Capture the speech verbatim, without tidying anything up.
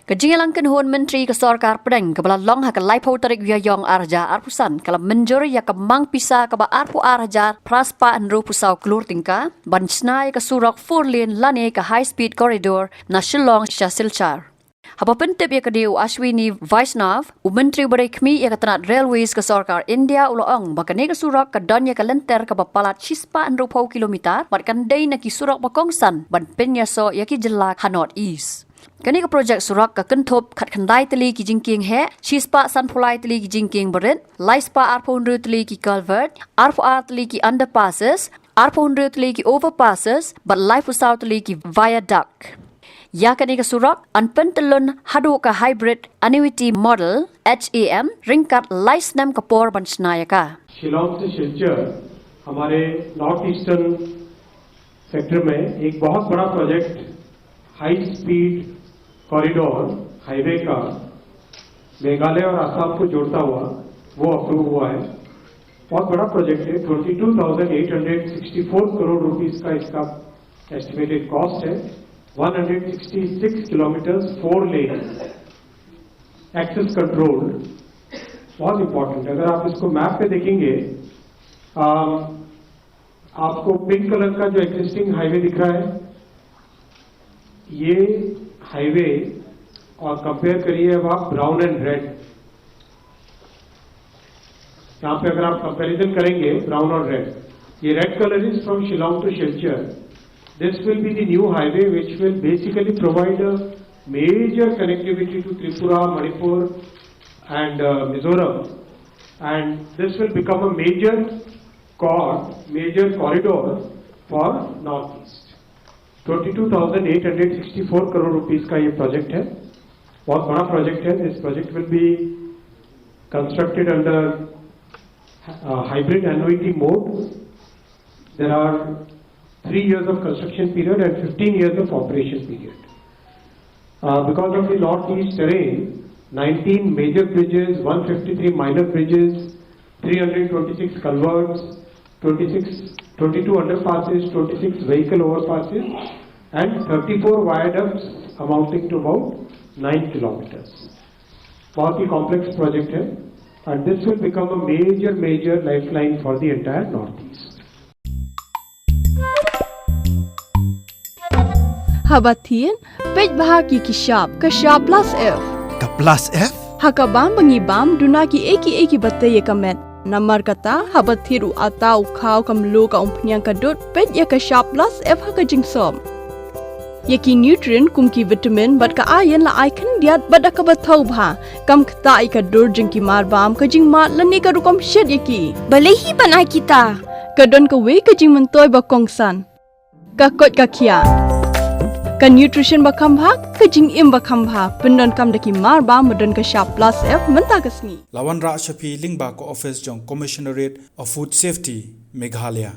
Ka jingïalang kynhun myntri ka sorkar pdeng kaba la long ha ka laiphew tarik Ïaiong ar hajar arphew san ka la mynjur ïa ka mang pisa kaba arphew ar hajar phra spah hynriewphew saw klur tyngka ban shna ïa ka surok four lane lane ka high speed corridor na Shillong sha Silchar. Haba pyntip ïa kane u Ashwini Vaishnaw, u myntri uba dei khmih ïa ka tnat railways ka sorkar India, u la ong ba kane ka surok ka don ïa ka lynter kaba palat shispah hynriewphew kilometer bad kan dei na ki surok ba kongsan ban pynïasoh ïa ki jylla ha North East. Kane ka projek surok ka kynthup khatkhyndai tylli ki jingkieng heh, shispah sanphew lai tylli ki jingkieng barit, laispah arphew hynriew tylli ki culvert, arphew ar tylli ki underpasses, arphew hynriew tylli ki overpasses bad laiphew saw tylli ki viaduct. Ïa kane ka surok yn pyntyllun haduh ka hybrid annuity model, HAM, ryngkat lai snem ka por ban shna ïa ka. Shillong से सिलचर हमारे north eastern sector में एक बहुत बड़ा project high speed corridor highway का मेघालय और आसाम को जोड़ता हुआ वो अप्रूव हुआ है। बहुत बड़ा प्रोजेक्ट है, twenty two thousand eight hundred sixty four crore rupees का इसका एस्टिमेटेड कॉस्ट है। One hundred sixty six kilometre four lane access control, बहुत इंपॉर्टेंट है। अगर आप इसको मैप पे देखेंगे, अम, आपको पिंक कलर का जो एग्जिस्टिंग हाईवे दिख रहा है, ये हाईवे और कंपेयर करिए अब आप ब्राउन एंड रेड, यहाँ पे अगर आप कंपैरिजन करेंगे ब्राउन और रेड, ये red color is from Shillong to Silchar. This will be the new highway which will basically provide a major connectivity to Tripura, Manipur and uh, Mizoram, and this will become a major core, major corridor for Northeast. Twenty two thousand eight hundred sixty four crore rupees का ये प्रोजेक्ट है। बहुत बड़ा project है। This project will be constructed under hybrid annuity mode. There are three years of construction period and fifteen years of operation period. Uh, because of the northeast terrain, nineteen major bridges, one fifty-three minor bridges, three hundred twenty-six culverts, twenty-six, twenty-two underpasses, twenty-six vehicle overpasses, and thirty-four viaducts amounting to about nine kilometers. बहुत ही complex project है, and this will become a major, major lifeline for the entire Northeast. Haba thied, peit bha ki ki shap, ka shap plus F. Ka plus F? Ha ka bam ba ngi bam, duna ki ei ki ei ki ba tei ïa ka met. Namar kata, haba thied u ata, u khaw, ka mluh, ka umphniang, ka dud, peit ïa ka shap plus F ha ka jingsop. Ïa ki nutrient kum ki vitamin bad ka iron la ai khyndiat bad da kaba thaw bha. Kam ktah ïa ka dur jong ki mar bam, ka jingmad lane ka rukom shet ïa ki. Balei hi ban ai kita? Ka don kawei ka jingmyntoi ba kongsan. Ka koit ka khiah. Ka nutrition ba kham bha, ka jingim ba kham bha. Pyndonkam da ki mar bam ba don ka shap plus F mynta ka sngi. La wanrah sha phi lyngba ka ophis jong Commissionerate of Food Safety, Meghalaya.